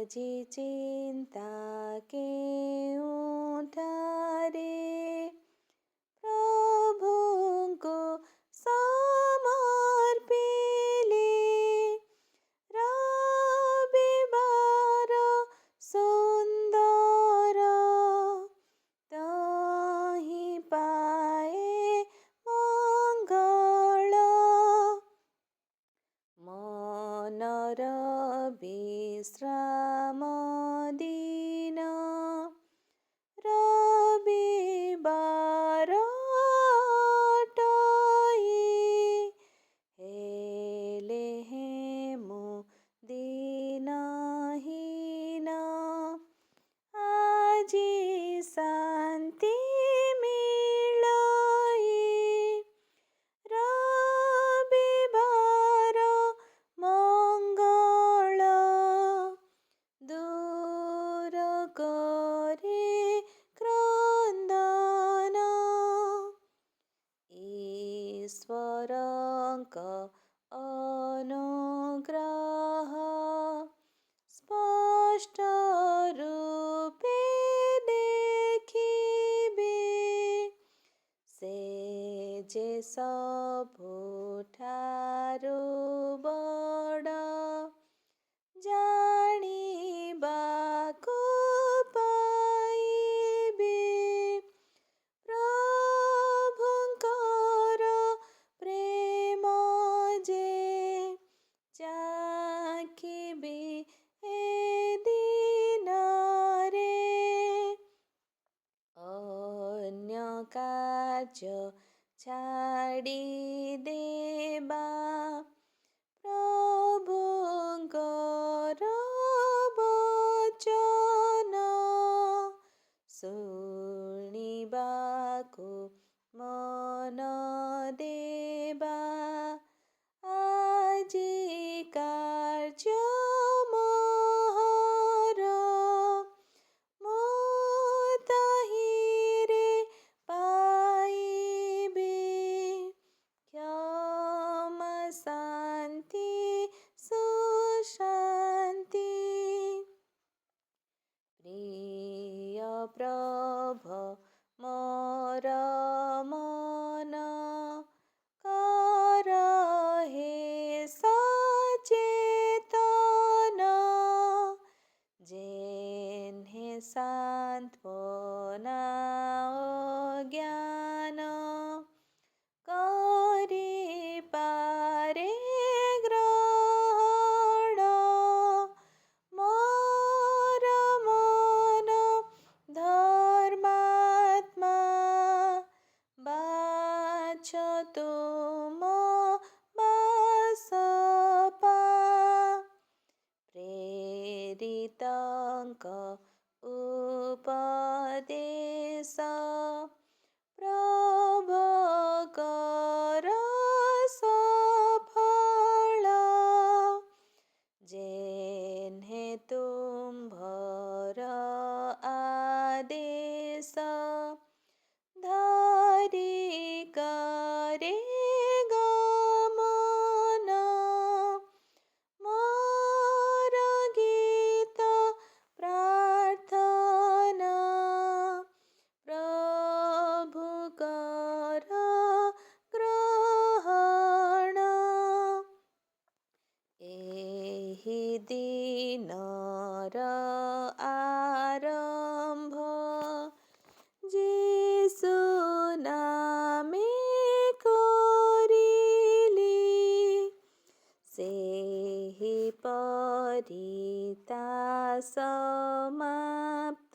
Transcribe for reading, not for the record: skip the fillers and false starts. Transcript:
ଆଜି ଚିନ୍ତା କେଉଁଠାରେ? ପ୍ରଭୁଙ୍କୁ ସମର୍ପିଲି। ରବିବାର ସୁନ୍ଦର, ତହିଁ ପାଏ ମଙ୍ଗଳ। ମନର ବିଶ୍ରାମ ଦିନ ରବିବାର ଅଟଇ। ହେଲେ ହେଁ ମୁଁ ଦୀନହୀନ, ଆଜି ଶାନ୍ତି ମିଳଇ। ରବିବାର ମଙ୍ଗଳ ଦୂର କରେ କ୍ରନ୍ଦନ। ଈଶ୍ୱରଙ୍କ ଅନୁଗ୍ରହ ସ୍ପଷ୍ଟ ରୂପେ ଦେଖିବି। ସେ ଯେ ସବୁଠାରୁ ବଡ଼, ଜାଣିବାକୁ ପାଇବି। ପ୍ରଭୁଙ୍କର ପ୍ରେମ ଯେ ଚାଖିବି ଏ ଦିନରେ। ଅନ୍ୟ କାର୍ଯ୍ୟ ଛାଡ଼ି ଦେବା, ପ୍ରଭୁଙ୍କର ବଚନ ଶୁଣିବାକୁ ମନ ଦେବା। ଆଜି କାର୍ଯ୍ୟ ମୋହର ମୁଁ ତହିଁରେ ପାଇବି। କ୍ଷମା, ଶାନ୍ତି, ସୁଶାନ୍ତି। ପ୍ରିୟ ପ୍ରଭୋ, ମୋର ମନ କର ହେ ସଚେତନ। ଯେହ୍ନେ ସାନ୍ତ୍ୱନା ଓ ଜ୍ଞାନ କରିପାରେ ଗ୍ରହଣ। ମୋର ମନ ଧର୍ମାତ୍ମା, ବାଛ ତୁମ ବାସ ପା। ପ୍ରେରିତଙ୍କ ଉପଦେଶ ପ୍ରଭୋ କର ସଫଳ। ଯେହ୍ନେ ତୁମ୍ଭର ଆଦେଶ ଧରି କରେ ଗମନ। ମୋର ଗୀତ ପ୍ରାର୍ଥନା ପ୍ରଭୁ କର ଗ୍ରହଣ। ଏହି ଦିନର ଆରମ୍ଭ ଯୀଶୁ ନାମେ କରିଲି, ସେହିପରି ତା ସମାପ୍ତ